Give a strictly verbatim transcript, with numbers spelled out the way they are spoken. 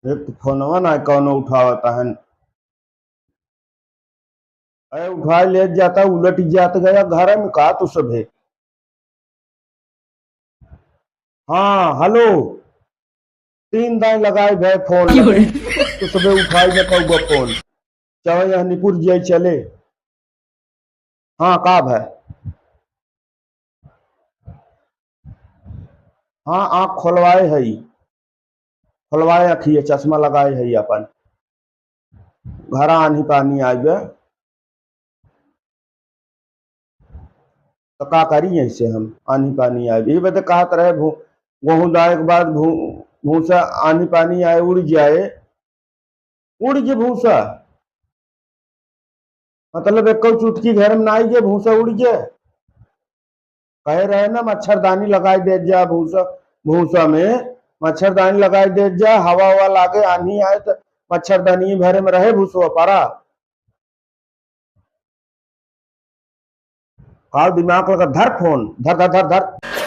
एक तो फोनवा ना कौनो उठावत हन। अरे उठाए ले जाता, उलट जात गया घर में का तू सभे। हाँ, हेलो। तीन दाई लगाए भए फोन लगे, तू सभे उठाए न पाउबा फोन। चाहे यहाँ निपुर जाए चले। हाँ, का भए? हाँ, आँख खोलवाए हई, खोलवाए अँखिया, चश्मा लगाए हई अपन। घरा आन्ही पानी आइबे, तो का करी ऐसे हम? आन्ही पानी आइबे, ये बदे कहत रहे भू-, गोहूँ दाए के बाद भू-, भूसा आन्ही पानी आए, उड़ जाए, उड़ जे भूसा। मतलब, एको चुटकी घर में ना आई जे भूसा उड़ जे। कहे रहे ना, मच्छरदानी लगाई देत जा भूसा, भूसा में मच्छरदानी लगाई देत जा, हवा हवा लागे, आन्ही आए तो मच्छरदानी भरे में रहे भूसवा परा। का दिमाग लगा, धर फोन, धर, धर, धर, धर।